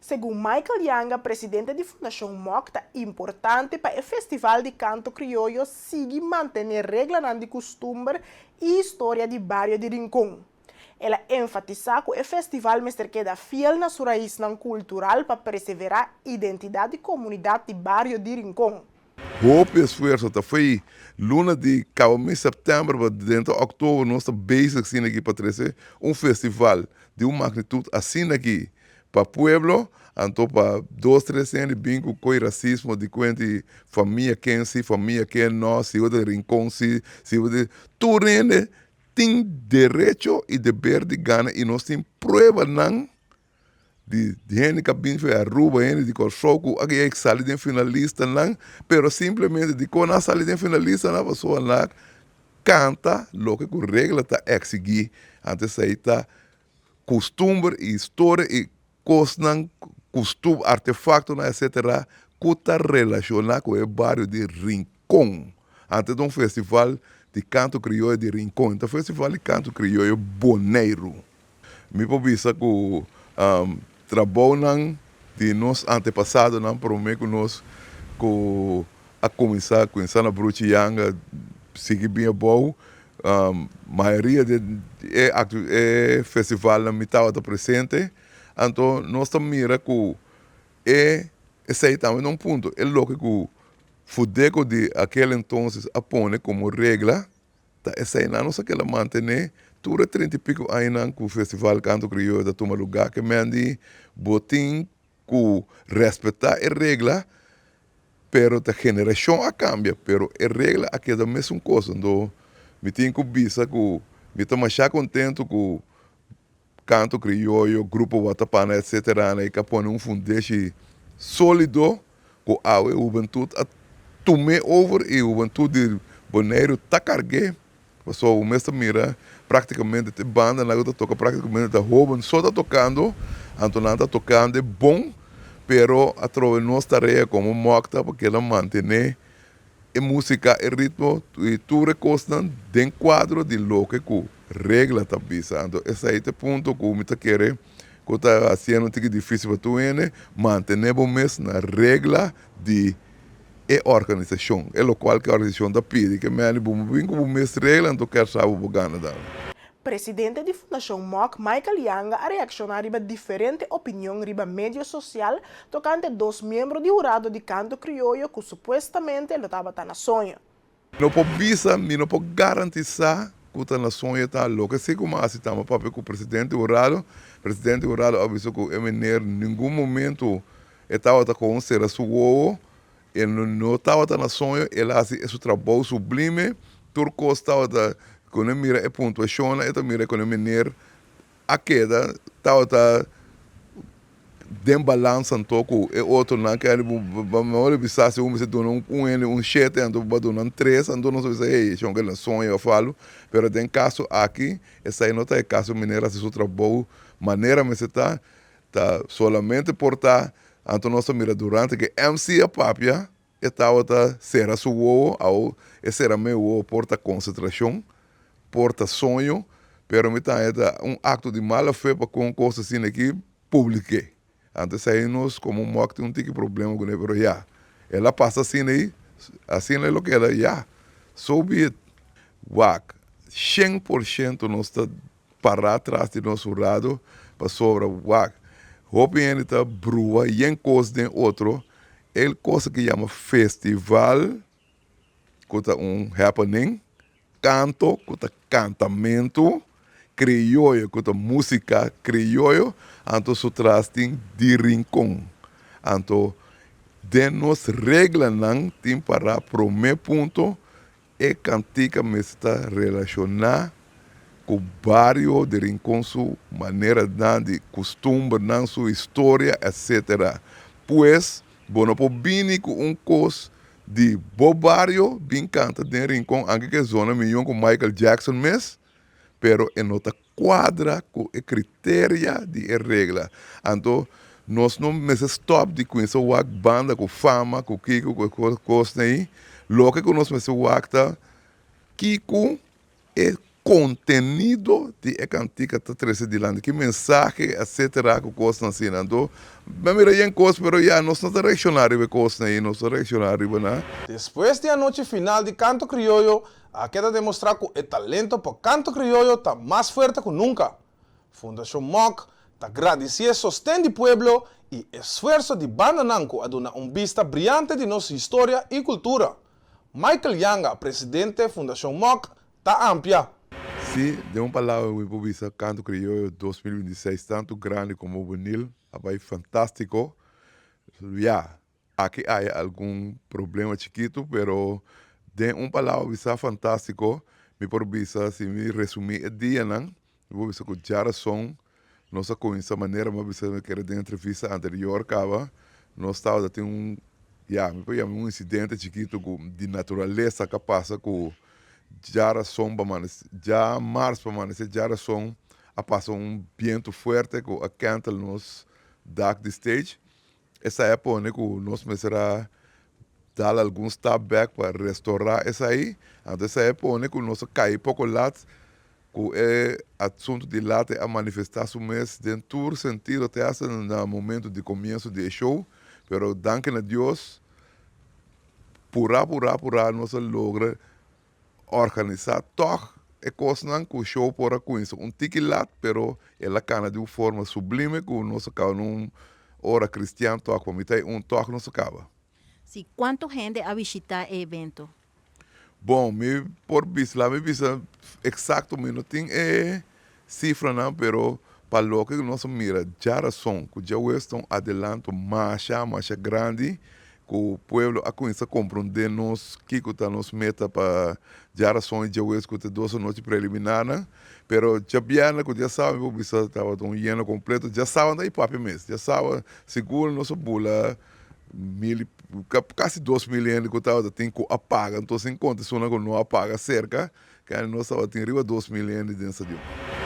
Segun Michael Yanga, presidente di Fundashon MOC, ta importante pa e Festival di Kanto Krioyo sigui mantené reglanan di kustumber i historia di bario di Rincon. El a enfatisá ku e festival mester keda fiel na su raisnan kultural pa preseverá identidat di komunidat di bario di Rincon. Hopi esfuerso ta foi luna di kaba mes sèptèmber pa dentro òktober nos ta bezig asina aki pa trese un festival di un magnitut asina aki pa pueblo, anto pa dos tres hende bin ku koi rasismo di kuenti famia ken si famia ken no si bo ta Rincon si si bo ta tur hende tin derecho i deber di gana i nos tin pruebanan di hende ku a bini for di Aruba, hende di Kòrsou ku a yega sali den finalistanan, pero simplemente dikon nan a sali den finalistanan pasobra nan a kanta loke ku regla ta eksigí, anto esei ta kustumber i historia i kosnan, artefaktonan etsetera ku ta relashoná ku e bario di Rincon. Anto ta un festival di kanto krioyo di Rincon, ta festival di kanto krioyo Boneiru. Mi por bisa ku trabounan di nos antepasadonan promé ku nos ku a kuminsá kuminsá na Bruchi Yanga sigui bin abou, mayoria di e e festivalnan mi tabata presente, anto nos ta mira ku e esei tambe na un punto e loke ku Fudeco di akel entonces a pone komo regla. Ta eseinan nos a keda mantené tur e trinta i piko añanan ku Festival Kanto Krioyo ta tuma lugá. Ke men di bo tin ku respetá e regla, pero ta generashon a kambia, pero e regla a keda mesun kos. Anto mi tin ku bisa ku mi ta mashá kontentu ku Kanto Krioyo, Grupo Watapana etcetera nan a pone un fundeshi solido ku awe hubentut a tum'é over i hubentut di Boneiru ta karg'é pasobra bo mes ta mira praktikamente te bandanan ku ta toka praktikamente ta hoben so ta tokando anto nan ta tokando e bon pero atrobe nos tarea komo mòkta pa keda mantené e músika, e ritmo i tur e kosnan den kuadro di loke ku regla ta bisa. Anto esei ta e punto ku mi ta kere ku ta hasiendo un tiki difísil pa tur hende mantené bo mes na regla di e organisashon, e lokual ku e organisashon ta pidi. Ke mende bo bin ku bo mes regla anto ker sa bo por gana tambe. Presidente di Fundashon Mok, Michael Yanga a reakshoná riba diferente opinion riba medio sosial tokante dos miembro di hurado di kanto krioyo ku supuestamente lo tabata na soño. No por bisa, mi no por garantisá ku ta na soño ta. Loke si ku mi a hasi ta mi a papia ku presidente hurado. Presidente hurado a bisa ku e meneer ningun momento e tabata kon sera su wowo, e no tabata na soño, el a hasi su trabou sublime, tur kos tabata, ku no mira e puntuashonnan e ta mira ku e meneer a keda tabata den balansa anto ku e otronan ke bo a bisa si un mester duna un hende un shete anto bo a duna un tres anto nos a bisa hey shon keda soña of algo pero den kaso aki esei no ta e kaso manera hasi su trabou manera mester ta ta solamente por ta anto nos a mira durante ke MC a papia E tabata sera su wowo, awo e sera mi wowo por ta konsentrashon, por ta soño, pero mi ta haña ta un akto di mala fe pa kon kos asina aki publik'é. Anto esei nos komo mòk tin un tiki problema kuné, pero ya, el a pasa asina ei, asina lo keda, ya, so be it. Wak, 100% nos ta pará tras di nos hurado pasobra wak hopi hende ta brua yen kos den otro e cosa ki yama festival ku ta un happening kanto ku ta kantamentu krioyo ku ta musika krioyo anto su tras tin di rincon anto den nos reglanan tin pará promé punto E kantika mester ta relashoná ku bario di Rincon su maneranan di kustumbernan, su historia, etc. Pues, bo no por bini ku un kos di bo bario bin kanta den Rincon, anke ku e zona miyon ku Michael Jackson mes, pero e no ta kuadra ku e kriteria di e regla. Anto, nos no mester stòp di kuminsá wak banda ku fama, ku kiko, ku e kosnan ei. Loke ku nos mester wak ta kiko e kontenido di e kantika ta trese dilanti, ki mensahe etsetera ku kosnan asina. Anto mi a mira yen kos pero ya nos no ta reakshoná riba e kosnan ei, nos ta reakshoná riba nan. Despues di anochi final di Kanto Krioyo a keda demostrá ku e talento pa kanto krioyo ta mas fuerte ku nunka. Fundashon Mok ta gradisié sosten di pueblo i esfuerso di bandanan ku a duna un bista briante di nos historia i kultura. Michael Yanga, presidente Fundashon Mok, ta ampia. Sí, den un palabra mi por bisa Kanto Krioyo 2026 tantu grandi komo hubenil a bai fantástiko. Ya, aki aya algun problema chikitu, pero den un palabra bisa fantástiko. Mi por bisa si mi resumí e dianan, mi por bisa ku djarason nos a kuminsá manera mi a bisa mi kere den entrevista anterior kaba, nos tabata tin un, ya, mi por yama un insidente chikitu ku di naturalesa ku a pasa ku djarason pa manesé, djamars pa manesé djarason a pasa un bientu fuerte ku a kèntel nos dak di stage. Esei a pone ku nos mester a dal algun stap bèk pa restorá esei. Anto esei a pone ku nos a kai poko lat ku e asuntu di late a manifestá su mes den tur sentido te hasta na momento di komienso di e show. Pero danki na Dios purá purá purá nos a logra Organisá tòg e kosnan ku show por a kuminsá un tiki lat, pero el a kana di un forma sublime ku nos a kaba na un ora kristian tòg pa mitá i un tòg nos a kaba. Si, kuantu hende a bishitá e evento? Bon, mi por bisa, laat mi bisa eksakto mi no tin e sifranan, pero pa loke ku nos a mira djarason ku djawees ta un adelanto masha masha grandi ku pueblo a kuminsá komprondé nos kiko ta nos meta pa djarason i djawees ku ta e dos anochi preliminarnan. Pero djabièrnè ku djasaba mi por bisa tabata un yeno kompleto. Djasaba no ta i papia mes, djasaba sigur nos a bula mil i kasi 2000 hende ku tabata tin ku a paga, entonces sin konta esunnan ku no a paga serka. Kende nos tabatin riba 2000 hende den stadion.